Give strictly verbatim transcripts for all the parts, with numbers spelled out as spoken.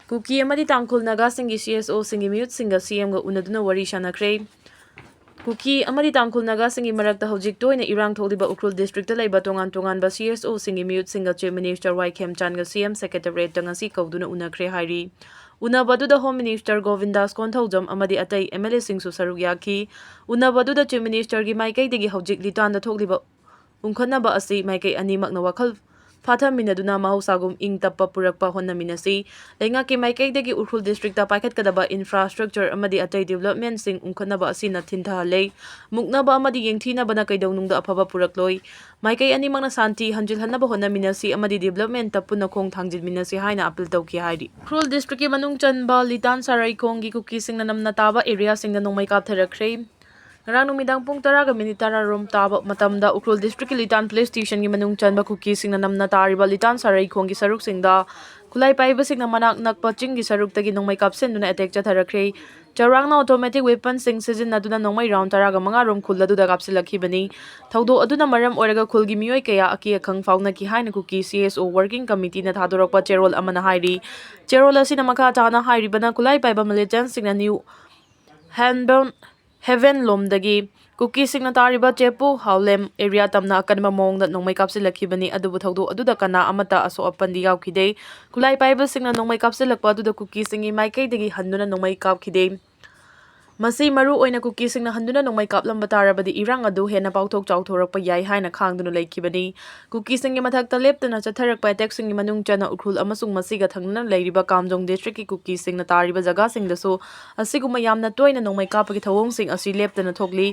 ꯀꯨꯀꯤ ꯑꯃꯗꯤ ꯇꯥꯡꯈꯨꯜ ꯅꯥꯒꯥꯁꯤꯡꯒꯤ C S ꯑꯣꯁꯤꯡꯒꯤ ꯃꯤꯍꯨꯠꯁꯤꯡꯒ ꯁꯤ ꯑꯦꯝꯒ ꯎꯅꯗꯨꯅ ꯋꯥꯔꯤ ꯁꯥꯟꯅꯈ꯭ꯔꯦ꯫ ꯀꯨꯀꯤ ꯑꯃꯗꯤ ꯇꯥꯡꯈꯨꯜ ꯅꯥꯒꯥꯁꯤꯡꯒꯤ ꯃꯔꯛꯇ ꯍꯧꯖꯤꯛ ꯇꯣꯏꯅ ꯏꯔꯥꯡ ꯊꯣꯛꯂꯤꯕ ꯎꯈ꯭ꯔꯨꯜ ꯗꯤꯁꯇ꯭ꯔꯤꯛꯇ ꯂꯩꯕ ꯇꯣꯉꯥꯟ ꯇꯣꯉꯥꯟꯕ ꯁꯤ ꯑꯦꯁ ꯑꯣꯁꯤꯡꯒꯤ ꯃꯤꯍꯨꯠꯁꯤꯡꯒ ꯆꯤꯐ ꯃꯤꯅꯤꯁꯇꯔ ꯋꯥꯏ ꯈꯦꯝꯆꯥꯟꯒ ꯁꯤ ꯑꯦꯝ ꯁꯦꯀ꯭ꯔꯦꯇꯔꯤꯌꯦꯠꯇ ꯉꯁꯤ ꯀꯧꯗꯨꯅ ꯎꯅꯈ꯭ꯔꯦ ꯍꯥꯏꯔꯤ꯫ ꯎꯅꯕ ꯑꯗꯨꯗ ꯍꯣꯝ ꯃꯤꯅꯤꯁꯇꯔ ꯒꯣꯕꯤꯟꯗꯥꯁ ꯀꯣꯟꯊꯧꯖꯝ ꯑꯃꯗꯤ ꯑꯇꯩ ꯑꯦꯝ ꯑꯦꯜ ꯑꯦꯁꯤꯡꯁꯨ ꯁꯔꯨꯛ ꯌꯥꯈꯤ꯫ ꯎꯅꯕ ꯑꯗꯨꯗ ꯆꯤꯐ ꯃꯤꯅꯤꯁꯇꯔꯒꯤ ꯃꯥꯏꯀꯩꯗꯒꯤ ꯍꯧꯖꯤꯛ ꯂꯤꯇꯥꯟꯗ ꯊꯣꯛꯂꯤꯕ ꯎꯪꯈꯠꯅꯕ ꯑꯁꯤ ꯃꯥꯏꯀꯩ ꯑꯅꯤꯃꯛꯅ ꯋꯥꯈꯜ ꯐꯥꯊꯃꯤꯟꯅꯗꯨꯅ ꯃꯍꯧꯁꯥꯒꯨꯝ ꯏꯪ ꯇꯞꯄ ꯄꯨꯔꯛꯄ ꯍꯣꯠꯅꯃꯤꯟꯅꯁꯤ꯫ ꯂꯩꯉꯥꯛꯀꯤ ꯃꯥꯏꯀꯩꯗꯒꯤ ꯎꯈ꯭ꯔꯨꯜ ꯗꯤꯁꯇ꯭ꯔꯤꯛꯇ ꯄꯥꯏꯈꯠꯀꯗꯕ ꯏꯟꯐ꯭ꯔꯥꯁꯇ꯭ꯔꯛꯆꯔ ꯑꯃꯗꯤ ꯑꯇꯩ ꯗꯤꯕꯂꯞꯃꯦꯟꯠꯁꯤꯡ ꯎꯪꯈꯠꯅꯕ ꯑꯁꯤꯅ ꯊꯤꯟꯊꯍꯜꯂꯦ꯫ ꯃꯨꯛꯅꯕ ꯑꯃꯗꯤ ꯌꯦꯡꯊꯤꯅꯕꯅ ꯀꯩꯗꯧꯅꯨꯡꯗ ꯑꯐꯕ ꯄꯨꯔꯛꯂꯣꯏ꯫ ꯃꯥꯏꯀꯩ ꯑꯅꯤꯃꯛꯅ ꯁꯥꯟꯇꯤ ꯍꯟꯖꯤꯜꯍꯟꯅꯕ ꯍꯣꯠꯅꯃꯤꯟꯅꯁꯤ ꯑꯃꯗꯤ ꯗꯤꯕꯂꯞꯃꯦꯟꯠꯇ ꯄꯨꯟꯅ ꯈꯣꯡ ꯊꯥꯡꯖꯤꯟꯃꯤꯟꯅꯁꯤ ꯍꯥꯏꯅ ꯑꯄꯤꯜ ꯇꯧꯈꯤ ꯍꯥꯏꯔꯤ꯫ ꯎꯈ꯭ꯔꯨꯜ ꯗꯤꯁꯇ꯭ꯔꯤꯛꯀꯤ ꯃꯅꯨꯡ ꯆꯟꯕ ꯂꯤꯇꯥꯟ ꯁꯥꯔꯩꯈꯣꯡꯒꯤ ꯀꯨꯀꯤꯁꯤꯡꯅ ꯅꯝꯅ ꯇꯥꯕ ꯑꯦꯔꯤꯌꯥꯁꯤꯡꯗ ꯅꯣꯡꯃꯩ ꯀꯥꯞꯊꯔꯛꯈ꯭ꯔꯦ꯫ ꯉꯔꯥꯡ ꯅꯨꯃꯤꯗꯥꯡ ꯄꯨꯡ ꯇꯔꯥꯒ ꯃꯤꯅꯤꯠ ꯇꯔꯥꯔꯣꯝ ꯇꯥꯕ ꯃꯇꯝꯗ ꯎꯈ꯭ꯔꯨꯜ ꯗꯤꯁꯇ꯭ꯔꯤꯛꯀꯤ ꯂꯤꯇꯥꯟ ꯄꯨꯂꯤꯁ ꯁ꯭ꯇꯦꯁꯟꯒꯤ ꯃꯅꯨꯡ ꯆꯟꯕ ꯀꯨꯀꯤꯁꯤꯡꯅ ꯅꯝꯅ ꯇꯥꯔꯤꯕ ꯂꯤꯇꯥꯟ ꯁꯥꯔꯩꯈꯣꯡꯒꯤ ꯁꯔꯨꯛꯁꯤꯡꯗ ꯈꯨꯠꯂꯥꯏ ꯄꯥꯏꯕꯁꯤꯡꯅ ꯃꯅꯥꯛ ꯅꯛꯄ ꯆꯤꯡꯒꯤ ꯁꯔꯨꯛꯇꯒꯤ ꯅꯣꯡꯃꯩ ꯀꯥꯞꯁꯤꯟꯗꯨꯅ ꯑꯦꯇꯦꯛ ꯆꯠꯊꯔꯛꯈ꯭ꯔꯦ꯫ ꯆꯥꯎꯔꯥꯛꯅ ꯑꯣꯇꯣꯃꯦꯇꯤꯛ ꯋꯦꯄꯟꯁꯤꯡ ꯁꯤꯖꯤꯟꯅꯗꯨꯅ ꯅꯣꯡꯃꯩ ꯔꯥꯎꯟ ꯇꯔꯥꯒ ꯃꯉꯥꯔꯣꯝ ꯈꯨꯜ ꯑꯗꯨꯗ ꯀꯥꯞꯁꯤꯜꯂꯛꯈꯤꯕꯅꯤ꯫ ꯊꯧꯗꯣꯛ ꯑꯗꯨꯅ ꯃꯔꯝ ꯑꯣꯏꯔꯒ ꯈꯨꯜꯒꯤ ꯃꯤꯑꯣꯏ ꯀꯌꯥ ꯑꯀꯤ ꯑꯈꯪ ꯐꯥꯎꯅꯈꯤ ꯍꯥꯏꯅ ꯀꯨꯀꯤ ꯁꯤ ꯑꯦꯁ ꯑꯣ ꯋꯥꯔꯀꯤꯡ ꯀꯃꯤꯇꯤꯅ ꯊꯥꯗꯣꯔꯛꯄ ꯆꯦꯔꯣꯜ ꯑꯃꯅ ꯍꯥꯏꯔꯤ꯫ ꯆꯦꯔꯣꯜ ꯑꯁꯤꯅ ꯃꯈꯥ ꯇꯥꯅ ꯍꯥꯏꯔꯤꯕꯅ ꯈꯨꯠꯂꯥꯏ ꯄꯥꯏꯕ ꯃꯤꯂꯤꯇꯦꯟꯠꯁꯤꯡꯅ ꯅ꯭ꯌꯨ ꯍꯦꯟꯕꯟ ꯍꯦꯚꯦꯟ ꯂꯣꯝꯗꯒꯤ ꯀꯨꯀꯤꯁꯤꯡꯅ ꯇꯥꯔꯤꯕ ꯆꯦꯄꯨ ꯍꯥꯎꯂꯦꯝ ꯑꯦꯔꯤꯌꯥ ꯇꯝꯅ ꯑꯀꯟꯕ ꯃꯑꯣꯡꯗ ꯅꯣꯡꯃꯩ ꯀꯥꯞꯁꯤꯜꯂꯛꯈꯤꯕꯅꯤ, ꯑꯗꯨꯕꯨ ꯊꯧꯗꯣꯛ ꯑꯗꯨꯗ ꯀꯅꯥ ꯑꯃꯠꯇ ꯑꯁꯣꯛ ꯑꯄꯟꯗꯤ ꯌꯥꯎꯈꯤꯗꯦ꯫ ꯈꯨꯠꯂꯥꯏ ꯄꯥꯏꯕꯁꯤꯡꯅ ꯅꯣꯡꯃꯩ ꯀꯥꯞꯁꯤꯜꯂꯛꯄ ꯑꯗꯨꯗ ꯀꯨꯀꯤꯁꯤꯡꯒꯤ ꯃꯥꯏꯀꯩꯗꯒꯤ ꯍꯟꯗꯨꯅ ꯅꯣꯡꯃꯩ ꯀꯥꯞꯈꯤꯗꯦ꯫ ꯃꯁꯤ ꯃꯔꯨ ꯑꯣꯏꯅ ꯀꯨꯀꯤꯁꯤꯡꯅ ꯍꯟꯗꯨꯅ ꯅꯣꯡꯃꯩ ꯀꯥꯞꯂꯝꯕ ꯇꯥꯔꯕꯗꯤ ꯏꯔꯥꯡ ꯑꯗꯨ ꯍꯦꯟꯅ ꯄꯥꯛꯊꯣꯛ ꯆꯥꯎꯊꯣꯔꯛꯄ ꯌꯥꯏ ꯍꯥꯏꯅ ꯈꯥꯡꯗꯨꯅ ꯂꯩꯈꯤꯕꯅꯤ꯫ ꯀꯨꯀꯤꯁꯤꯡꯒꯤ ꯃꯊꯛꯇ ꯂꯦꯞꯇꯅ ꯆꯠꯊꯔꯛꯄ ꯑꯦꯇꯦꯛꯁꯤꯡꯒꯤ ꯃꯅꯨꯡ ꯆꯟꯅ ꯎꯈ꯭ꯔꯨꯜ ꯑꯃꯁꯨꯡ ꯃꯁꯤꯒ ꯊꯪꯅꯅ ꯂꯩꯔꯤꯕ ꯀꯥꯝꯖꯣꯡ ꯗꯤꯁꯇ꯭ꯔꯤꯛꯀꯤ ꯀꯨꯀꯤꯁꯤꯡꯅ ꯇꯥꯔꯤꯕ ꯖꯒꯥꯁꯤꯡꯗꯁꯨ ꯑꯁꯤꯒꯨꯝꯕ ꯌꯥꯝꯅ ꯇꯣꯏꯅ ꯅꯣꯡꯃꯩ ꯀꯥꯞꯄꯒꯤ ꯊꯧꯑꯣꯡꯁꯤꯡ ꯑꯁꯤ ꯂꯦꯞꯇꯅ ꯊꯣꯛꯂꯤ꯫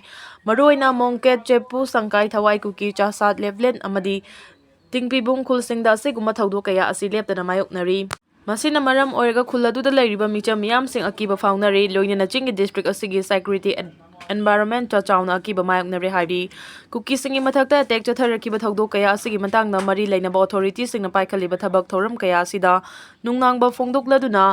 ꯃꯔꯨꯑꯣꯏꯅ ꯃꯣꯡꯀꯦꯠ, ꯆꯦꯄꯨ, ꯁꯪꯀꯥꯏ, ꯊꯋꯥꯏ ꯀꯨꯀꯤ, ꯆꯥꯁꯥꯠ, ꯂꯦꯞꯂꯦꯟ ꯑꯃꯗꯤ ꯇꯤꯡꯄꯤꯕꯨꯡ ꯈꯨꯜꯁꯤꯡꯗ ꯑꯁꯤꯒꯨꯝꯕ ꯊꯧꯗꯣꯛ ꯀꯌꯥ ꯑꯁꯤ ꯂꯦꯞꯇꯅ ꯃꯥꯌꯣꯛꯅꯔꯤ꯫ ꯃꯁꯤꯅ ꯃꯔꯝ ꯑꯣꯏꯔꯒ ꯈꯨꯜ ꯑꯗꯨꯗ ꯂꯩꯔꯤꯕ ꯃꯤꯆꯝ ꯃꯤꯌꯥꯝꯁꯤꯡ ꯑꯀꯤꯕ ꯐꯥꯎꯅꯔꯦ, ꯂꯣꯏꯅꯅ ꯆꯤꯡꯒꯤ ꯗꯤꯁꯇ꯭ꯔꯤꯛ ꯑꯁꯤꯒꯤ ꯁꯦꯀ꯭ꯌꯨꯔꯤꯇꯤ ꯑꯦꯟ-, ꯑꯦꯟꯚꯥꯏꯔꯣꯟꯃꯦꯟꯠꯇ ꯆꯥꯎꯅ ꯑꯀꯤꯕ ꯃꯥꯌꯣꯛꯅꯔꯦ ꯍꯥꯏꯔꯤ꯫ ꯀꯨꯀꯤꯁꯤꯡꯒꯤ ꯃꯊꯛꯇ ꯑꯦꯇꯦꯛ ꯆꯠꯊꯔꯛꯈꯤꯕ ꯊꯧꯗꯣꯛ ꯀꯌꯥ ꯑꯁꯤꯒꯤ ꯃꯇꯥꯡꯗ ꯃꯔꯤ ꯂꯩꯅꯕ ꯑꯣꯊꯣꯔꯤꯇꯤꯁꯤꯡꯅ ꯄꯥꯏꯈꯠꯂꯤꯕ ꯊꯕꯛ ꯊꯧꯔꯝ ꯀꯌꯥ ꯑꯁꯤꯗ ꯅꯨꯡꯅꯥꯡꯕ ꯐꯣꯡꯗꯣꯛꯂꯗꯨꯅ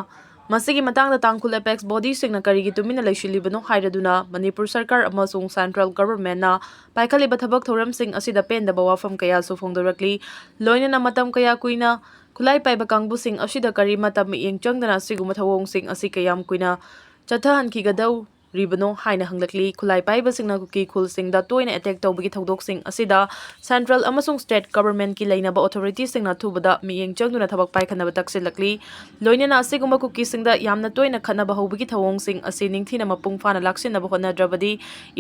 ꯃꯁꯤꯒꯤ ꯃꯇꯥꯡꯗ ꯇꯥꯡꯈꯨꯜ apex bodyꯁꯤꯡꯅ ꯀꯔꯤꯒꯤ ꯇꯨꯃꯤꯟꯅ ꯂꯩꯁꯤꯜꯂꯤꯕꯅꯣ ꯍꯥꯏꯔꯗꯨꯅ ꯃꯅꯤꯄꯨꯔ ꯁꯔꯀꯥꯔ ꯑꯃꯁꯨꯡ central governmentꯅ ꯄꯥꯏꯈꯠꯂꯤꯕ ꯊꯕꯛ ꯊꯧꯔꯝꯁꯤꯡ ꯑꯁꯤꯗ ꯄꯦꯟꯗꯕ ꯋꯥꯐꯝ ꯀꯌꯥꯁꯨ ꯐꯣꯡꯗꯣꯔꯛꯂꯤ꯫ ꯂꯣꯏꯅꯅ ꯃꯇꯝ ꯀꯌꯥ ꯀꯨꯏꯅ ꯈꯨꯠꯂꯥꯏ ꯄꯥꯏꯕ ꯀꯥꯡꯕꯨꯁꯤꯡ ꯑꯁꯤꯗ ꯀꯔꯤ ꯃꯇꯝ ꯃꯤꯠꯌꯦꯡ ꯆꯪꯗꯅ ꯑꯁꯤꯒꯨꯝꯕ ꯊꯧꯑꯣꯡꯁꯤꯡ ꯑꯁꯤ ꯀꯌꯥꯝ ꯀꯨꯏꯅ ꯆꯠꯊꯍꯟꯈꯤꯒꯗꯧꯔꯤꯕꯅꯣ ꯍꯥꯏꯅ ꯍꯪꯂꯛꯂꯤ꯫ ꯈꯨꯠꯂꯥꯏ ꯄꯥꯏꯕꯁꯤꯡꯅ ꯀꯨꯀꯤ ꯈꯨꯜꯁꯤꯡꯗ ꯇꯣꯏꯅ attack ꯇꯧꯕꯒꯤ ꯊꯧꯗꯣꯛꯁꯤꯡ ꯑꯁꯤꯗ central ꯑꯃꯁꯨꯡ state governmentꯀꯤ ꯂꯩꯅꯕ authorityꯁꯤꯡꯅ ꯑꯊꯨꯕꯗ ꯃꯤꯠꯌꯦꯡ ꯆꯪꯗꯨꯅ ꯊꯕꯛ ꯄꯥꯏꯈꯠꯅꯕ ꯇꯛꯁꯤꯜꯂꯛꯂꯤ꯫ ꯂꯣꯏꯅꯅ ꯑꯁꯤꯒꯨꯝꯕ ꯀꯨꯀꯤꯁꯤꯡꯗ ꯌꯥꯝꯅ ꯇꯣꯏꯅ ꯈꯠꯅꯕ ꯍꯧꯕꯒꯤ ꯊꯧꯑꯣꯡꯁꯤꯡ ꯑꯁꯤ ꯅꯤꯡꯊꯤꯅ ꯃꯄꯨꯡ ꯐꯥꯅ ꯂꯥꯛꯁꯤꯟꯅꯕ ꯍꯣꯠꯅꯗ꯭ꯔꯕꯗꯤ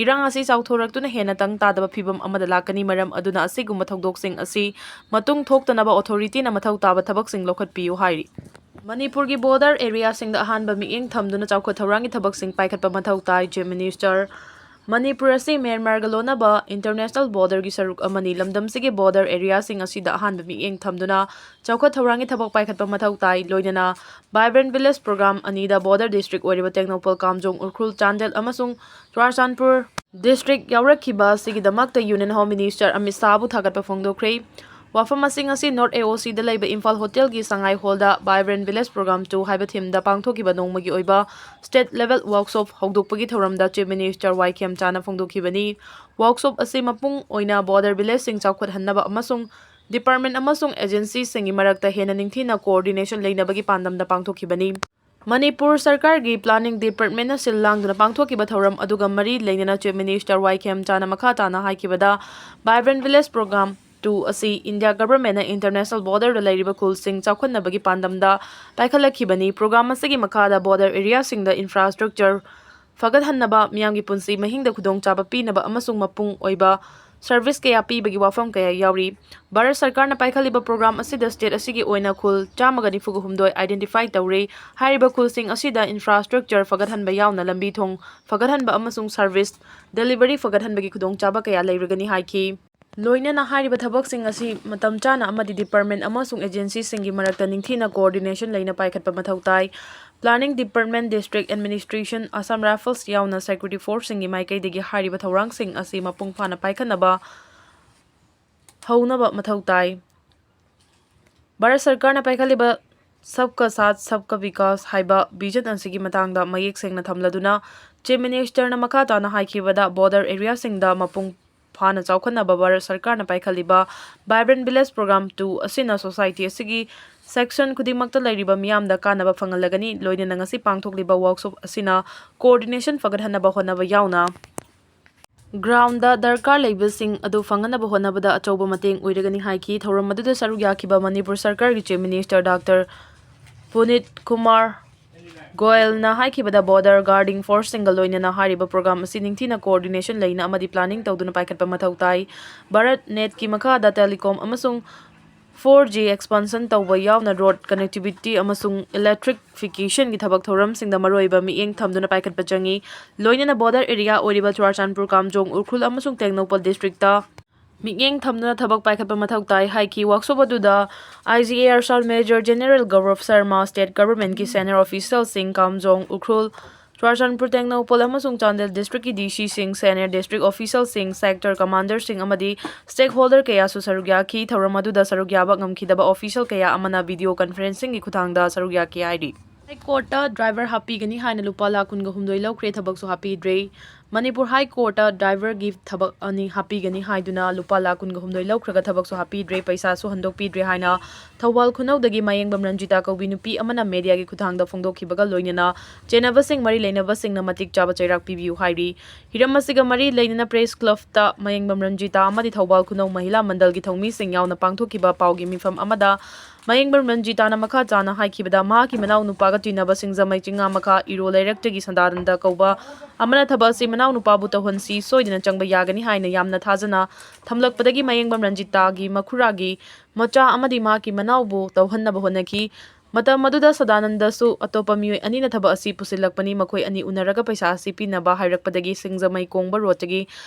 ꯏꯔꯥꯡ ꯑꯁꯤ ꯆꯥꯎꯊꯣꯔꯛꯇꯨꯅ ꯍꯦꯟꯅ ꯇꯪ ꯇꯥꯗꯕ ꯐꯤꯚꯝ ꯑꯃꯗ ꯂꯥꯛꯀꯅꯤ꯫ ꯃꯔꯝ ꯑꯗꯨꯅ ꯑꯁꯤꯒꯨꯝꯕ ꯊꯧꯗꯣꯛꯁꯤꯡ ꯑꯁꯤ ꯃꯇꯨꯡ ꯊꯣꯛꯇꯅꯕ authorityꯅ ꯃꯊꯧ ꯇꯥꯕ ꯊꯕꯛꯁꯤꯡ ꯂꯧꯈꯠꯄꯤꯌꯨ ꯍꯥꯏꯔꯤ꯫ ꯃꯅꯤꯄꯨꯔꯒꯤ border areaꯁꯤꯡꯗ ꯑꯍꯥꯟꯕ ꯃꯤꯠꯌꯦꯡ ꯊꯝꯗꯨꯅ ꯆꯥꯎꯈꯠ ꯊꯧꯔꯥꯡꯒꯤ ꯊꯕꯛꯁꯤꯡ ꯄꯥꯏꯈꯠꯄ ꯃꯊꯧ ꯇꯥꯏ, Chief Minister꯫ ꯃꯅꯤꯄꯨꯔ ꯑꯁꯤ ꯃ꯭ꯌꯥꯟꯃꯥꯔꯒ ꯂꯣꯟꯅꯕ international borderꯒꯤ ꯁꯔꯨꯛ ꯑꯃꯅꯤ꯫ ꯂꯝꯗꯝꯁꯤꯒꯤ border areaꯁꯤꯡ ꯑꯁꯤꯗ ꯑꯍꯥꯟꯕ ꯃꯤꯠꯌꯦꯡ ꯊꯝꯗꯨꯅ ꯆꯥꯎꯈꯠ ꯊꯧꯔꯥꯡꯒꯤ ꯊꯕꯛ ꯄꯥꯏꯈꯠꯄ ꯃꯊꯧ ꯇꯥꯏ꯫ ꯂꯣꯏꯅꯅ Vibrant Village Programme ꯑꯅꯤꯗ border district ꯑꯣꯏꯔꯤꯕ ꯇꯦꯡꯅꯧꯄꯜ, ꯀꯥꯝꯖꯣꯡ, ꯎꯈ꯭ꯔꯨꯜ, ꯆꯥꯟꯗꯦꯜ ꯑꯃꯁꯨꯡ ꯆꯨꯔꯥꯆꯥꯟꯄꯨꯔ district ꯌꯥꯎꯔꯛꯈꯤꯕ ꯑꯁꯤꯒꯤꯗꯃꯛꯇ Union Home Minister ꯑꯃꯤꯠ ꯁꯥꯍꯕꯨ ꯊꯥꯒꯠꯄ ꯐꯣꯡꯗꯣꯛꯈ꯭ꯔꯦ꯫ ꯋꯥꯐꯝ ꯑꯁꯤꯡ ꯑꯁꯤ North AOCꯗ ꯂꯩꯕ ꯏꯝꯐꯥꯜ hotelꯒꯤ ꯁꯉꯥꯏ hallꯗ Vibrant Village Programme two ꯍꯥꯏꯕ themeꯗ ꯄꯥꯡꯊꯣꯛꯈꯤꯕ ꯅꯣꯡꯃꯒꯤ ꯑꯣꯏꯕ state level workshop ꯍꯧꯗꯣꯛꯄꯒꯤ ꯊꯧꯔꯝꯗ Chief Minister ꯋꯥꯏ ꯈꯦꯝꯆꯥꯅ ꯐꯣꯡꯗꯣꯛꯈꯤꯕꯅꯤ꯫ Workshop ꯑꯁꯤ ꯃꯄꯨꯡ ꯑꯣꯏꯅ border villageꯁꯤꯡ ꯆꯥꯎꯈꯠꯍꯟꯅꯕ ꯑꯃꯁꯨꯡ department ꯑꯃꯁꯨꯡ agencyꯁꯤꯡꯒꯤ ꯃꯔꯛꯇ ꯍꯦꯟꯅ ꯅꯤꯡꯊꯤꯅ coordination ꯂꯩꯅꯕꯒꯤ ꯄꯥꯟꯗꯝꯗ ꯄꯥꯡꯊꯣꯛꯈꯤꯕꯅꯤ꯫ ꯃꯅꯤꯄꯨꯔ ꯁꯔꯀꯥꯔꯒꯤ planning departmentꯅ ꯁꯤꯜ ꯂꯥꯡꯗꯨꯅ ꯄꯥꯡꯊꯣꯛꯈꯤꯕ ꯊꯧꯔꯝ ꯑꯗꯨꯒ ꯃꯔꯤ ꯂꯩꯅꯅ Chief Minister ꯋꯥꯏ ꯈꯦꯝꯆꯥꯅ ꯃꯈꯥ ꯇꯥꯅ ꯍꯥꯏꯈꯤꯕꯗ, Vibrant Village Programme two ꯑꯁꯤ India governmentꯅ international borderꯗ ꯂꯩꯔꯤꯕ ꯈꯨꯜꯁꯤꯡ ꯆꯥꯎꯈꯠꯅꯕꯒꯤ ꯄꯥꯟꯗꯝꯗ ꯄꯥꯏꯈꯠꯂꯛꯈꯤꯕꯅꯤ꯫ Programme ꯑꯁꯤꯒꯤ ꯃꯈꯥꯗ border areaꯁꯤꯡꯗ infrastructure ꯐꯒꯠꯍꯟꯅꯕ, ꯃꯤꯌꯥꯝꯒꯤ ꯄꯨꯟꯁꯤ ꯃꯍꯤꯡꯗ ꯈꯨꯗꯣꯡꯆꯥꯕ ꯄꯤꯅꯕ ꯑꯃꯁꯨꯡ ꯃꯄꯨꯡ ꯑꯣꯏꯕ service ꯀꯌꯥ ꯄꯤꯕꯒꯤ ꯋꯥꯐꯝ ꯀꯌꯥ ꯌꯥꯎꯔꯤ꯫ ꯚꯥꯔꯠ ꯁꯔꯀꯥꯔꯅ ꯄꯥꯏꯈꯠꯂꯤꯕ programme ꯑꯁꯤꯗ state ꯑꯁꯤꯒꯤ ꯑꯣꯏꯅ ꯈꯨꯜ ꯆꯥꯝꯃꯒ ꯅꯤꯐꯨ ꯍꯨꯝꯗꯣꯏ identify ꯇꯧꯔꯦ꯫ ꯍꯥꯏꯔꯤꯕ ꯈꯨꯜꯁꯤꯡ ꯑꯁꯤꯗ infrastructure ꯐꯒꯠꯍꯟꯕ ꯌꯥꯎꯅ ꯂꯝꯕꯤ ꯊꯣꯡ ꯐꯒꯠꯍꯟꯕ ꯑꯃꯁꯨꯡ service delivery ꯐꯒꯠꯍꯟꯕꯒꯤ ꯈꯨꯗꯣꯡꯆꯥꯕ ꯀꯌꯥ ꯂꯩꯔꯒꯅꯤ ꯍꯥꯏꯈꯤ꯫ ꯂꯣꯏꯅꯅ ꯍꯥꯏꯔꯤꯕ ꯊꯕꯛꯁꯤꯡ ꯑꯁꯤ ꯃꯇꯝ ꯆꯥꯅ ꯑꯃꯗꯤ department ꯑꯃꯁꯨꯡ agencyꯁꯤꯡꯒꯤ ꯃꯔꯛꯇ ꯅꯤꯡꯊꯤꯅ coordination ꯂꯩꯅ ꯄꯥꯏꯈꯠꯄ ꯃꯊꯧ ꯇꯥꯏ꯫ Planning department, district administration, Assam Rifles ꯌꯥꯎꯅ security forceꯁꯤꯡꯒꯤ ꯃꯥꯏꯀꯩꯗꯒꯤ ꯍꯥꯏꯔꯤꯕ ꯊꯧꯔꯥꯡꯁꯤꯡ ꯑꯁꯤ ꯃꯄꯨꯡ ꯐꯥꯅ ꯄꯥꯏꯈꯠꯅꯕ ꯍꯧꯅꯕ ꯃꯊꯧ ꯇꯥꯏ꯫ ꯚꯥꯔꯠ ꯁꯔꯀꯥꯔꯅ ꯄꯥꯏꯈꯠꯂꯤꯕ ꯁꯕꯀꯥ ꯁꯥꯊ ꯁꯕꯀꯥ ꯕꯤꯀꯥꯁ ꯍꯥꯏꯕ ꯚꯤꯖꯟ ꯑꯁꯤꯒꯤ ꯃꯇꯥꯡꯗ ꯃꯌꯦꯛ ꯁꯦꯡꯅ ꯊꯝꯂꯗꯨꯅ, ꯆꯤꯐ ꯃꯤꯅꯤꯁꯇꯔꯅ ꯃꯈꯥ ꯇꯥꯅ ꯍꯥꯏꯈꯤꯕꯗ, ꯕꯣꯔꯗꯔ ꯑꯦꯔꯤꯌꯥꯁꯤꯡꯗ ꯃꯄꯨꯡ ꯐꯥꯅ ꯆꯥꯎꯈꯠꯅꯕ ꯚꯥꯔꯠ ꯁꯔꯀꯥꯔꯅ ꯄꯥꯏꯈꯠꯂꯤꯕ Vibrant Village Program two ꯑꯁꯤꯅ ꯁꯣꯁꯥꯏꯇꯤ ꯑꯁꯤꯒꯤ ꯁꯦꯛꯁꯟ ꯈꯨꯗꯤꯡꯃꯛꯇ ꯂꯩꯔꯤꯕ ꯃꯤꯌꯥꯝꯗ ꯀꯥꯟꯅꯕ ꯐꯪꯍꯜꯂꯒꯅꯤ꯫ ꯂꯣꯏꯅꯅ ꯉꯁꯤ ꯄꯥꯡꯊꯣꯛꯂꯤꯕ ꯋꯥꯔꯛꯁꯣꯞ ꯑꯁꯤꯅ ꯀꯣꯑꯣꯔꯗꯤꯅꯦꯁꯟ ꯐꯒꯠꯍꯟꯅꯕ ꯍꯣꯠꯅꯕ ꯌꯥꯎꯅ ꯒ꯭ꯔꯥꯎꯟꯗ ꯗꯔꯀꯥꯔ ꯂꯩꯕꯁꯤꯡ ꯑꯗꯨ ꯐꯪꯍꯟꯅꯕ ꯍꯣꯠꯅꯕꯗ ꯑꯆꯧꯕ ꯃꯇꯦꯡ ꯑꯣꯏꯔꯒꯅꯤ ꯍꯥꯏꯈꯤ꯫ ꯊꯧꯔꯝ ꯑꯗꯨꯗ ꯁꯔꯨꯛ ꯌꯥꯈꯤꯕ ꯃꯅꯤꯄꯨꯔ ꯁꯔꯀꯥꯔꯒꯤ chief minister doctor Punit Kumar ꯒꯣꯌꯜꯅ ꯍꯥꯏꯈꯤꯕꯗ, ꯕꯣꯔꯗꯔ ꯒꯥꯔꯗꯤꯡ ꯐꯣꯔꯁꯁꯤꯡꯒ ꯂꯣꯏꯅꯅ ꯍꯥꯏꯔꯤꯕ ꯄ꯭ꯔꯣꯒ꯭ꯔꯥꯝ ꯑꯁꯤ ꯅꯤꯡꯊꯤꯅ ꯀꯣꯑꯣꯔꯗꯤꯅꯦꯁꯟ ꯂꯩꯅ ꯑꯃꯗꯤ ꯄ꯭ꯂꯥꯅꯤꯡ ꯇꯧꯗꯨꯅ ꯄꯥꯏꯈꯠꯄ ꯃꯊꯧ ꯇꯥꯏ꯫ ꯚꯥꯔꯠ ꯅꯦꯠꯀꯤ ꯃꯈꯥꯗ ꯇꯦꯂꯤꯀꯣꯝ ꯑꯃꯁꯨꯡ ꯐꯣꯔ ꯖꯤ ꯑꯦꯛꯁꯄꯥꯟꯁꯟ ꯇꯧꯕ ꯌꯥꯎꯅ ꯔꯣꯗ ꯀꯅꯦꯛꯇꯤꯚꯤꯇꯤ ꯑꯃꯁꯨꯡ ꯏꯂꯦꯛꯇ꯭ꯔꯤꯐꯤꯀꯦꯁꯟꯒꯤ ꯊꯕꯛ ꯊꯧꯔꯝꯁꯤꯡꯗ ꯃꯔꯨꯑꯣꯏꯕ ꯃꯤꯠꯌꯦꯡ ꯊꯝꯗꯨꯅ ꯄꯥꯏꯈꯠꯄ ꯆꯪꯏ꯫ ꯂꯣꯏꯅꯅ ꯕꯣꯔꯗꯔ ꯑꯦꯔꯤꯌꯥ ꯑꯣꯏꯔꯤꯕ ꯆꯨꯔꯥꯆꯥꯟꯄꯨꯔ, ꯀꯥꯝꯖꯣꯡ, ꯎꯈ꯭ꯔꯨꯜ ꯑꯃꯁꯨꯡ ꯇꯦꯡꯅꯧꯄꯜ ꯗꯤꯁꯇ꯭ꯔꯤꯛꯇ ꯃꯤꯠꯌꯦꯡ ꯊꯝꯗꯨꯅ ꯊꯕꯛ ꯄꯥꯏꯈꯠꯄ ꯃꯊꯧ ꯇꯥꯏ ꯍꯥꯏꯈꯤ꯫ ꯋꯥꯔꯛꯁꯣꯞ ꯑꯗꯨꯗ I G A R sir major general Gaurav Sharma, state ꯒꯚꯔꯟꯃꯦꯟꯠꯀꯤ ꯁꯦꯅꯤꯌꯔ ꯑꯣꯐꯤꯁꯤꯌꯦꯜꯁꯤꯡ, ꯀꯥꯝꯖꯣꯡ, ꯎꯈ꯭ꯔꯨꯜ, ꯆꯨꯔꯥꯆꯥꯟꯄꯨꯔ, ꯇꯦꯡꯅꯧꯄꯜ ꯑꯃꯁꯨꯡ ꯆꯥꯟꯗꯦꯜ ꯗꯤꯁꯇ꯭ꯔꯤꯛꯀꯤ ꯗꯤ ꯁꯤꯁꯤꯡ, ꯁꯦꯅꯤꯌꯔ ꯗꯤꯁꯇ꯭ꯔꯤꯛ ꯑꯣꯐꯤꯁꯤꯌꯦꯜꯁꯤꯡ, ꯁꯦꯛꯇꯔ ꯀꯃꯥꯟꯗꯔꯁꯤꯡ ꯑꯃꯗꯤ ꯁ꯭ꯇꯦꯛꯍꯣꯜꯗꯔ ꯀꯌꯥꯁꯨ ꯁꯔꯨꯛ ꯌꯥꯈꯤ꯫ ꯊꯧꯔꯝ ꯑꯗꯨꯗ ꯁꯔꯨꯛ ꯌꯥꯕ ꯉꯝꯈꯤꯗꯕ ꯑꯣꯐꯤꯁꯤꯌꯦꯜ ꯀꯌꯥ ꯑꯃꯅ ꯚꯤꯗꯤꯑꯣ ꯀꯟꯐꯔꯦꯟꯁꯤꯡꯒꯤ ꯈꯨꯠꯊꯥꯡꯗ ꯁꯔꯨꯛ ꯌꯥꯈꯤ ꯍꯥꯏꯔꯤ꯫ ꯍꯥꯏ ꯀꯣꯔꯠꯇ ꯗ꯭ꯔꯥꯏꯚꯔ ꯍꯥꯞꯄꯤꯒꯅꯤ ꯍꯥꯏꯅ ꯂꯨꯄꯥ ꯂꯥꯈ ꯀꯨꯟꯒ ꯍꯨꯝꯗꯣꯏ ꯂꯧꯈ꯭ꯔꯦ, ꯊꯕꯛꯁꯨ ꯍꯥꯞꯄꯤꯗ꯭ꯔꯦ꯫ ꯃꯅꯤꯄꯨꯔ ꯍꯥꯏ ꯀꯣꯔꯠꯇ ꯗ꯭ꯔꯥꯏꯚꯔꯒꯤ ꯊꯕꯛ ꯑꯅꯤ ꯍꯥꯞꯄꯤꯒꯅꯤ ꯍꯥꯏꯗꯨꯅ ꯂꯨꯄꯥ ꯂꯥꯈ ꯀꯨꯟꯒ ꯍꯨꯝꯗꯣꯏ ꯂꯧꯈ꯭ꯔꯒ ꯊꯕꯛꯁꯨ ꯍꯥꯞꯄꯤꯗ꯭ꯔꯦ, ꯄꯩꯁꯥꯁꯨ ꯍꯟꯗꯣꯛꯄꯤꯗ꯭ꯔꯦ ꯍꯥꯏꯅ ꯊꯧꯕꯥꯜ ꯈꯨꯅꯧꯗꯒꯤ ꯃꯌꯦꯡꯕꯝ ꯔꯟꯖꯤꯇꯥ ꯀꯧꯕꯤ ꯅꯨꯄꯤ ꯑꯃꯅ ꯃꯦꯗꯤꯌꯥꯒꯤ ꯈꯨꯠꯊꯥꯡꯗ ꯐꯣꯡꯗꯣꯛꯈꯤꯕꯒ ꯂꯣꯏꯅꯅ ꯆꯦꯟꯅꯕꯁꯤꯡ, ꯃꯔꯤ ꯂꯩꯅꯕꯁꯤꯡꯅ ꯃꯇꯤꯛ ꯆꯥꯕ ꯆꯩꯔꯥꯛ ꯄꯤꯕꯤꯌꯨ ꯍꯥꯏꯔꯤ꯫ ꯍꯤꯔꯝ ꯑꯁꯤꯒ ꯃꯔꯤ ꯂꯩꯅꯅ ꯄ꯭ꯔꯦꯁ ꯀ꯭ꯂꯕꯇ ꯃꯌꯦꯡꯕꯝ ꯔꯟꯖꯤꯇꯥ ꯑꯃꯗꯤ ꯊꯧꯕꯥꯜ ꯈꯨꯅꯧ ꯃꯍꯤꯂꯥ ꯃꯟꯗꯜꯒꯤ ꯊꯧꯃꯤꯁꯤꯡ ꯌꯥꯎꯅ ꯄꯥꯡꯊꯣꯛꯈꯤꯕ ꯄꯥꯎꯒꯤ ꯃꯤꯐꯝ ꯑꯃꯗ ꯃꯌꯦꯡꯕꯝ ꯔꯟꯖꯤꯇꯥꯅ ꯃꯈꯥ ꯇꯥꯅ ꯍꯥꯏꯈꯤꯕꯗ, ꯃꯍꯥꯛꯀꯤ ꯃꯅꯥꯎ ꯅꯨꯄꯥꯒ ꯇꯤꯟꯅꯕ ꯁꯤꯡꯖꯃꯩ ꯆꯤꯡꯉꯥ ꯃꯈꯥ ꯏꯔꯣ ꯂꯩꯔꯛꯇꯒꯤ ꯁꯗꯥꯅꯟꯗ ꯀꯧꯕ ꯑꯃꯅ ꯊꯕꯛ ꯑꯁꯤ ꯃꯅꯥꯎ ꯅꯨꯄꯥꯕꯨ ꯇꯧꯍꯟꯁꯤ, ꯁꯣꯏꯗꯅ ꯆꯪꯕ ꯌꯥꯒꯅꯤ ꯍꯥꯏꯅ ꯌꯥꯝꯅ ꯊꯥꯖꯅ ꯊꯝꯂꯛꯄꯗꯒꯤ ꯃꯌꯦꯡꯕꯝ ꯔꯟꯖꯤꯇꯥꯒꯤ ꯃꯈꯨꯔꯥꯒꯤ ꯃꯆꯥ ꯑꯃꯗꯤ ꯃꯍꯥꯛꯀꯤ ꯃꯅꯥꯎꯕꯨ ꯇꯧꯍꯟꯅꯕ ꯍꯣꯠꯅꯈꯤ꯫ ꯃꯇꯝ ꯑꯗꯨꯗ ꯁꯗꯥꯅꯟꯗꯁꯨ ꯑꯇꯣꯞꯄ ꯃꯤꯑꯣꯏ ꯑꯅꯤꯅ ꯊꯕꯛ ꯑꯁꯤ ꯄꯨꯁꯤꯜꯂꯛꯄꯅꯤ꯫ ꯃꯈꯣꯏ ꯑꯅꯤ ꯎꯅꯔꯒ ꯄꯩꯁꯥ ꯑꯁꯤ ꯄꯤꯅꯕ ꯍꯥꯏꯔꯛꯄꯗꯒꯤ ꯁꯤꯡꯖꯃꯩ ꯀꯣꯡꯕ ꯔꯣꯗꯇꯒꯤ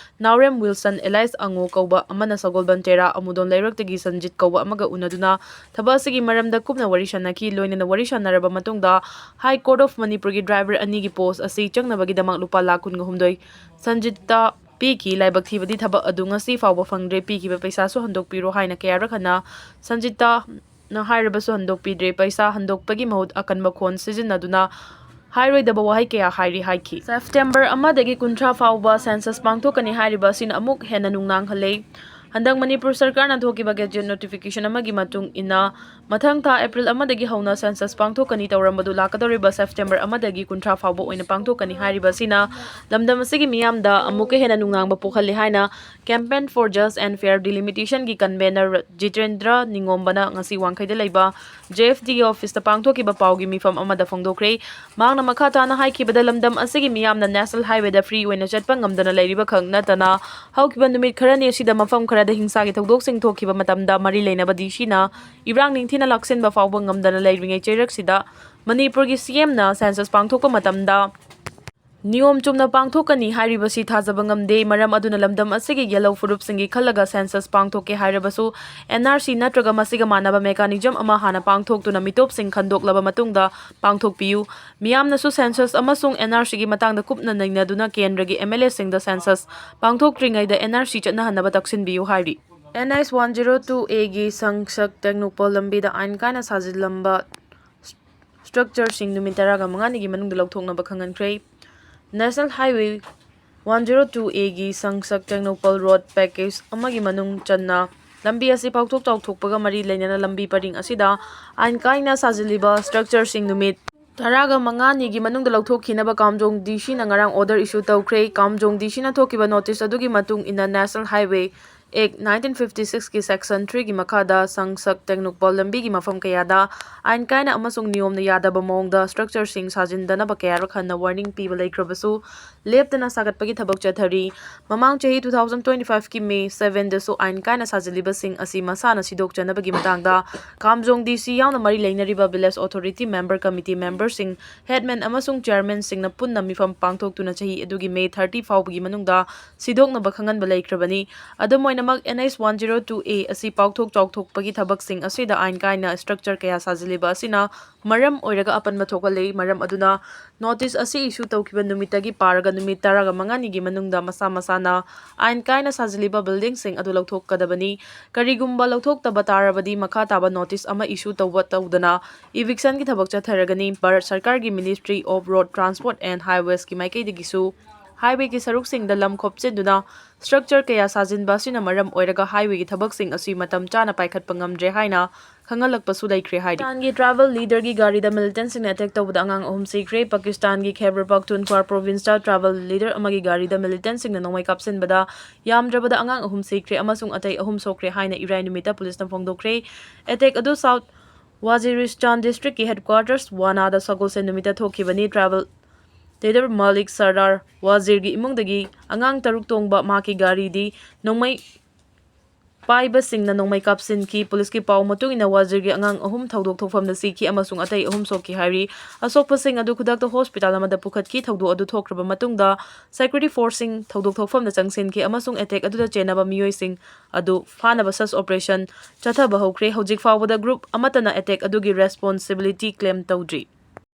ꯅꯥꯎꯔꯦꯝ ꯋꯤꯜꯁꯟ ꯑꯦꯂꯥꯏꯁ ꯑꯉꯣ ꯀꯧꯕ ꯑꯃꯅ ꯁꯒꯣꯜꯕꯟ ꯇꯦꯔꯥ ꯑꯃꯨꯗꯣꯟ ꯂꯩꯔꯛꯇꯒꯤ ꯁꯟꯖꯤꯠ ꯀꯧꯕ ꯑꯃꯒ ꯎꯅꯗꯨꯅ ꯊꯕꯛ ꯑꯁꯤꯒꯤ ꯃꯔꯝꯗ ꯀꯨꯞꯅ ꯋꯥꯔꯤ ꯁꯥꯟꯅꯈꯤ꯫ ꯂꯣꯏꯅꯅ ꯋꯥꯔꯤ ꯁꯥꯟꯅꯔꯕ ꯃꯇꯨꯡꯗ High Court of ꯃꯅꯤꯄꯨꯔꯒꯤ ꯗ꯭ꯔꯥꯏꯚꯔ ꯑꯅꯤꯒꯤ ꯄꯣꯁ ꯑꯁꯤ ꯆꯪꯅꯕꯒꯤꯗꯃꯛ ꯂꯨꯄꯥ ꯂꯥꯈ ꯀꯨꯟꯒ ꯍꯨꯝꯗꯣꯏ ꯁꯟꯖꯤꯠꯇ ꯄꯤꯈꯤ꯫ ꯂꯥꯏꯕꯛ ꯊꯤꯕꯗꯤ ꯊꯕꯛ ꯑꯗꯨ ꯉꯁꯤ ꯐꯥꯎꯕ ꯐꯪꯗ꯭ꯔꯦ꯫ ꯄꯤꯈꯤꯕ ꯄꯩꯁꯥꯁꯨ ꯍꯟꯗꯣꯛꯄꯤꯔꯣ ꯍꯥꯏꯅ ꯀꯌꯥꯔꯛ ꯍꯟꯅ ꯁꯟꯖꯤꯠꯇ ꯅ ꯍꯥꯏꯔꯕꯁꯨ ꯍꯟꯗꯣꯛꯄꯤꯗ꯭ꯔꯦ꯫ ꯄꯩꯁꯥ ꯍꯟꯗꯣꯛꯄꯒꯤ ꯃꯍꯨꯠ ꯑꯀꯟꯕ ꯈꯣꯟ ꯁꯤꯖꯤꯟꯅꯗꯨꯅ ꯍꯥꯏꯔꯣꯏꯗꯕ ꯋꯥꯍꯩ ꯀꯌꯥ ꯍꯥꯏꯔꯤ ꯍꯥꯏꯈꯤ꯫ ꯁꯦꯞꯇꯦꯝꯕꯔ ꯑꯃꯗꯒꯤ ꯀꯨꯟꯊ꯭ꯔꯥ ꯐꯥꯎꯕ census ꯄꯥꯡꯊꯣꯛꯀꯅꯤ ꯍꯥꯏꯔꯤꯕ ꯑꯁꯤꯅ ꯑꯃꯨꯛ ꯍꯦꯟꯅ ꯅꯨꯡꯅꯥꯡꯍꯜꯂꯦ꯫ ꯍꯟꯗꯛ ꯃꯅꯤꯄꯨꯔ ꯁꯔꯀꯥꯔꯅ ꯊꯣꯛꯈꯤꯕ gazette notification ꯑꯃꯒꯤ ꯃꯇꯨꯡ ꯏꯟꯅ, ꯃꯊꯪ ꯊꯥ ꯑꯦꯄ꯭ꯔꯤꯜ ꯑꯃꯗꯒꯤ ꯍꯧꯅ census ꯄꯥꯡꯊꯣꯛꯀꯅꯤ ꯇꯧꯔꯝꯕꯗꯨ ꯂꯥꯛꯀꯗꯧꯔꯤꯕ ꯁꯦꯞꯇꯦꯝꯕꯔ ꯑꯃꯗꯒꯤ ꯀꯨꯟꯊ꯭ꯔꯥ ꯐꯥꯎꯕ ꯑꯣꯏꯅ ꯄꯥꯡꯊꯣꯛꯀꯅꯤ ꯍꯥꯏꯔꯤꯕ ꯑꯁꯤꯅ ꯂꯝꯗꯝ ꯑꯁꯤꯒꯤ ꯃꯤꯌꯥꯝꯗ ꯑꯃꯨꯛꯀ ꯍꯦꯟꯅ ꯅꯨꯡꯅꯥꯡꯕ ꯄꯣꯛꯍꯜꯂꯦ ꯍꯥꯏꯅ Campaign for Just and Fair Delimitation ꯒꯤ convener ꯖꯤꯇꯦꯟꯗ꯭ꯔ ꯅꯤꯉꯣꯝꯕꯅ ꯉꯁꯤ ꯋꯥꯡꯈꯩꯗ ꯂꯩꯕ J F D ꯒꯤ office ꯇ ꯄꯥꯡꯊꯣꯛꯈꯤꯕ ꯄꯥꯎꯒꯤ ꯃꯤꯐꯝ ꯑꯃꯗ ꯐꯣꯡꯗꯣꯛꯈ꯭ꯔꯦ꯫ ꯃꯍꯥꯛꯅ ꯃꯈꯥ ꯇꯥꯅ ꯍꯥꯏꯈꯤꯕꯗ, ꯂꯝꯗꯝ ꯑꯁꯤꯒꯤ ꯃꯤꯌꯥꯝꯅ national highway ꯗ free ꯑꯣꯏꯅ ꯆꯠꯄ ꯉꯝꯗꯅ ꯂꯩꯔꯤꯕ ꯈꯛ ꯅꯠꯇꯅ, ꯍꯧꯈꯤꯕ ꯅꯨꯃꯤꯠ ꯈꯔꯅꯤ ꯑꯁꯤꯗ ꯃꯐꯝ ꯈꯔꯗ ꯍꯤꯡꯁꯥꯒꯤ ꯊꯧꯗꯣꯛꯁꯤꯡ ꯊꯣꯛꯈꯤꯕ ꯃꯇꯝꯗ ꯃꯔꯤ ꯂꯩꯅꯕ D C ꯅ ꯏꯔꯥꯡ ꯅꯤꯡꯊꯤꯅ ꯂꯥꯛꯁꯤꯟꯕ ꯐꯥꯎꯕ ꯉꯝꯗꯅ ꯂꯩꯔꯤꯉꯩ ꯆꯩꯔꯛꯁꯤꯗ, ꯃꯅꯤꯄꯨꯔꯒꯤ C M ꯅ census ꯄꯥꯡꯊꯣꯛꯄ ꯃꯇꯝꯗ ꯅꯤꯌꯣꯝ ꯆꯨꯝꯅ ꯄꯥꯡꯊꯣꯛꯀꯅꯤ ꯍꯥꯏꯔꯤꯕꯁꯤ ꯊꯥꯖꯕ ꯉꯝꯗꯦ꯫ ꯃꯔꯝ ꯑꯗꯨꯅ ꯂꯝꯗꯝ ꯑꯁꯤꯒꯤ ꯌꯦꯜꯍꯧ ꯐꯨꯔꯨꯞꯁꯤꯡꯒꯤ ꯈꯜꯂꯒ census ꯄꯥꯡꯊꯣꯛꯀꯦ ꯍꯥꯏꯔꯕꯁꯨ, N R C ꯅꯠꯇ꯭ꯔꯒ ꯃꯁꯤꯒ ꯃꯥꯟꯅꯕ mechanism ꯑꯃ ꯍꯥꯟꯅ ꯄꯥꯡꯊꯣꯛꯇꯨꯅ ꯃꯤꯇꯣꯞꯁꯤꯡ ꯈꯟꯗꯣꯛꯂꯕ ꯃꯇꯨꯡꯗ ꯄꯥꯡꯊꯣꯛꯄꯤꯌꯨ꯫ ꯃꯤꯌꯥꯝꯅꯁꯨ census ꯑꯃꯁꯨꯡ N R C ꯒꯤ ꯃꯇꯥꯡꯗ ꯀꯨꯞꯅ ꯅꯩꯅꯗꯨꯅ ꯀꯦꯟꯗ꯭ꯔꯒꯤ M L A ꯁꯤꯡꯗ census ꯄꯥꯡꯊꯣꯛꯇ꯭ꯔꯤꯉꯩꯗ N R C ꯆꯠꯅꯍꯟꯅꯕ ꯇꯛꯁꯤꯟꯕꯤꯌꯨ ꯍꯥꯏꯔꯤ꯫ N H one zero two A ꯒꯤ ꯁꯪꯁꯛ ꯇꯦꯡꯅꯧꯄꯜ ꯂꯝꯕꯤꯗ ꯑꯥꯏꯟ ꯀꯥꯏꯅ ꯁꯥꯖꯤꯜꯂꯝꯕ structure ꯁꯤꯡ ꯅꯨꯃꯤꯠ ꯇꯔꯥꯒ ꯃꯉꯥꯅꯤꯒꯤ ꯃꯅꯨꯡꯗ ꯂꯧꯊꯣꯛꯅꯕ ꯈꯪꯍꯟꯈ꯭ꯔꯦ꯫ National Highway one zero two A ꯒꯤ ꯁꯪꯁꯛ ꯇꯦꯡꯅꯧꯄꯜ road package ꯑꯃꯒꯤ ꯃꯅꯨꯡ ꯆꯟꯅ ꯂꯝꯕꯤ ꯑꯁꯤ ꯄꯥꯛꯊꯣꯛ ꯆꯥꯎꯊꯣꯛꯄꯒ ꯃꯔꯤ ꯂꯩꯅꯅ ꯂꯝꯕꯤ ꯄꯔꯤꯡ ꯑꯁꯤꯗ ꯑꯥꯏꯟ ꯀꯥꯏꯅ ꯁꯥꯖꯤꯜꯂꯤꯕ structure ꯁꯤꯡ ꯅꯨꯃꯤꯠ ꯇꯔꯥꯒ ꯃꯉꯥꯅꯤꯒꯤ ꯃꯅꯨꯡꯗ ꯂꯧꯊꯣꯛꯈꯤꯅꯕ ꯀꯥꯝꯖꯣꯡ D C ꯅ ꯉꯔꯥꯡ order issue ꯇꯧꯈ꯭ꯔꯦ꯫ ꯀꯥꯝꯖꯣꯡ D C ꯅ ꯊꯣꯛꯈꯤꯕ notice ꯑꯗꯨꯒꯤ ꯃꯇꯨꯡ ꯏꯟꯅ National Highway Act nineteen fifty six ꯀꯤ section three ꯒꯤ ꯃꯈꯥꯗ ꯁꯪꯁꯛ ꯇꯦꯡꯅꯧꯄꯜ ꯂꯝꯕꯤꯒꯤ ꯃꯐꯝ ꯀꯌꯥꯗ ꯑꯥꯏꯟ ꯀꯥꯏꯅ ꯑꯃꯁꯨꯡ ꯅꯤꯌꯣꯝꯅ ꯌꯥꯗꯕ ꯃꯑꯣꯡꯗ structure ꯁꯤꯡ ꯁꯥꯖꯤꯟꯗꯅꯕ ꯀꯌꯥꯔꯛ ꯍꯟꯅ warning ꯄꯤꯕ ꯂꯩꯈ꯭ꯔꯕꯁꯨ, ꯂꯦꯞꯇꯅ ꯁꯥꯒꯠꯄꯒꯤ ꯊꯕꯛ ꯆꯠꯊꯔꯤ꯫ ꯃꯃꯥꯡ ꯆꯍꯤ two thousand twenty five ꯀꯤ May seven ꯗꯁꯨ ꯑꯥꯏꯟ ꯀꯥꯏꯅ ꯁꯥꯖꯤꯜꯂꯤꯕꯁꯤꯡ ꯑꯁꯤ ꯃꯁꯥꯅ ꯁꯤꯗꯣꯛꯆꯅꯕꯒꯤ ꯃꯇꯥꯡꯗ ꯀꯥꯝꯖꯣꯡ D C ꯌꯥꯎꯅ ꯃꯔꯤ ꯂꯩꯅꯔꯤꯕ village authority member, committee member ꯁꯤꯡ, headman ꯑꯃꯁꯨꯡ chairman ꯁꯤꯡꯅ ꯄꯨꯟꯅ ꯃꯤꯐꯝ ꯄꯥꯡꯊꯣꯛꯇꯨꯅ ꯆꯍꯤ ꯑꯗꯨꯒꯤ May thirty ꯐꯥꯎꯕꯒꯤ ꯃꯅꯨꯡꯗ ꯁꯤꯗꯣꯛꯅꯕ ꯈꯪꯍꯟꯕ ꯂꯩꯈ꯭ꯔꯕꯅꯤ꯫ ꯑꯗꯨꯝ ꯑꯣꯏꯅꯃꯛ, ꯃꯛ N H one zero two A ꯑꯁꯤ ꯄꯥꯛꯊꯣꯛ ꯆꯥꯎꯊꯣꯛꯄꯒꯤ ꯊꯕꯛꯁꯤꯡ ꯑꯁꯤꯗ ꯑꯥꯏꯟ ꯀꯥꯏꯅ structure ꯀꯌꯥ ꯁꯥꯖꯤꯜꯂꯤꯕ ꯑꯁꯤꯅ ꯃꯔꯝ ꯑꯣꯏꯔꯒ ꯑꯄꯟꯕ ꯊꯣꯛꯍꯜꯂꯤ꯫ ꯃꯔꯝ ꯑꯗꯨꯅ notice ꯑꯁꯤ issue ꯇꯧꯈꯤꯕ ꯅꯨꯃꯤꯠꯇꯒꯤ ꯄꯥꯔꯒ ꯅꯨꯃꯤꯠ ꯇꯔꯥꯃꯉꯥꯅꯤꯒꯤ ꯃꯅꯨꯡꯗ ꯃꯁꯥ ꯃꯁꯥꯅ ꯑꯥꯏꯟ ꯀꯥꯏꯅ ꯁꯥꯖꯤꯜꯂꯤꯕ buildingꯁꯤꯡ ꯑꯗꯨ ꯂꯧꯊꯣꯛꯀꯗꯕꯅꯤ꯫ ꯀꯔꯤꯒꯨꯝꯕ ꯂꯧꯊꯣꯛꯇꯕ ꯇꯥꯔꯕꯗꯤ ꯃꯈꯥ ꯇꯥꯕ notice ꯑꯃ issue ꯇꯧꯕ ꯇꯧꯗꯅ evictionꯒꯤ ꯊꯕꯛ ꯆꯠꯊꯔꯒꯅꯤ꯫ ꯚꯥꯔꯠ ꯁꯔꯀꯥꯔꯒꯤ Ministry of Road Transport and Highwaysꯀꯤ ꯃꯥꯏꯀꯩꯗꯒꯤꯁꯨ highwayꯒꯤ ꯁꯔꯨꯛꯁꯤꯡꯗ ꯂꯝ ꯈꯣꯞꯆꯤꯟꯗꯨꯅ structure ꯀꯌꯥ ꯁꯥꯖꯤꯟꯕ ꯑꯁꯤꯅ ꯃꯔꯝ ꯑꯣꯏꯔꯒ highwayꯒꯤ ꯊꯕꯛꯁꯤꯡ ꯑꯁꯤ ꯃꯇꯝ ꯆꯥꯅ ꯄꯥꯏꯈꯠꯄ ꯉꯝꯗ꯭ꯔꯦ ꯍꯥꯏꯅ ꯈꯪꯍꯜꯂꯛꯄꯁꯨ ꯂꯩꯈ꯭ꯔꯦ ꯍꯥꯏꯔꯤ꯫ ꯄꯥꯀꯤꯁꯇꯥꯟꯒꯤ tribal leaderꯒꯤ ꯒꯥꯔꯤꯗ militantꯁꯤꯡꯅ attack ꯇꯧꯕꯗ ꯑꯉꯥꯡ ꯑꯍꯨꯝ ꯁꯤꯈ꯭ꯔꯦ꯫ ꯄꯥꯀꯤꯁꯇꯥꯟꯒꯤ Khyber Pakhtunkhwa provinceꯇ tribal leader ꯑꯃꯒꯤ ꯒꯥꯔꯤꯗ militantꯁꯤꯡꯅ ꯅꯣꯡꯃꯩ ꯀꯥꯞꯁꯤꯟꯕꯗ ꯌꯥꯝꯗ꯭ꯔꯕꯗ ꯑꯉꯥꯡ ꯑꯍꯨꯝ ꯁꯤꯈ꯭ꯔꯦ ꯑꯃꯁꯨꯡ ꯑꯇꯩ ꯑꯍꯨꯝ ꯁꯣꯛꯈ꯭ꯔꯦ ꯍꯥꯏꯅ ꯏꯔꯥꯏ ꯅꯨꯃꯤꯠꯇ policeꯅ ꯐꯣꯡꯗꯣꯛꯈ꯭ꯔꯦ꯫ Attack ꯑꯗꯨ South Waziristan districtꯀꯤ headquarters ꯋꯥꯅꯥꯗ ꯁꯒꯣꯜꯁꯦꯟ ꯅꯨꯃꯤꯠꯇ ꯊꯣꯛꯈꯤꯕꯅꯤ꯫ Tribal leader Malik Sardar Wazirꯒꯤ ꯏꯃꯨꯡꯗꯒꯤ ꯑꯉꯥꯡ ꯇꯔꯨꯛ ꯇꯣꯡꯕ ꯃꯍꯥꯛꯀꯤ ꯒꯥꯔꯤꯗꯤ ꯅꯣꯡꯃꯩ ꯄꯥꯏꯕꯁꯤꯡꯅ ꯅꯣꯡꯃꯩ ꯀꯥꯞꯁꯤꯟꯈꯤ꯫ Policeꯀꯤ ꯄꯥꯎ ꯃꯇꯨꯡ ꯏꯟꯅ ꯋꯥꯖꯤꯔꯒꯤ ꯑꯉꯥꯡ ꯑꯍꯨꯝ ꯊꯧꯗꯣꯛ ꯊꯣꯛꯐꯝꯗ ꯁꯤꯈꯤ ꯑꯃꯁꯨꯡ ꯑꯇꯩ ꯑꯍꯨꯝ ꯁꯣꯛꯈꯤ ꯍꯥꯏꯔꯤ꯫ ꯑꯁꯣꯛꯄꯁꯤꯡ ꯑꯗꯨ ꯈꯨꯗꯛꯇ hospital ꯑꯃꯗ ꯄꯨꯈꯠꯈꯤ꯫ ꯊꯧꯗꯣꯛ ꯑꯗꯨ ꯊꯣꯛꯈ꯭ꯔꯕ ꯃꯇꯨꯡꯗ security forceꯁꯤꯡ ꯊꯧꯗꯣꯛ ꯊꯣꯛꯐꯝꯗ ꯆꯪꯁꯤꯟꯈꯤ ꯑꯃꯁꯨꯡ attack ꯑꯗꯨꯗ ꯆꯦꯟꯅꯕ ꯃꯤꯑꯣꯏꯁꯤꯡ ꯑꯗꯨ ꯐꯥꯅꯕ search operation ꯆꯠꯊꯕ ꯍꯧꯈ꯭ꯔꯦ꯫ ꯍꯧꯖꯤꯛ ꯐꯥꯎꯕꯗ group ꯑꯃꯠꯇꯅ attack ꯑꯗꯨꯒꯤ responsibility claim ꯇꯧꯗ꯭ꯔꯤ꯫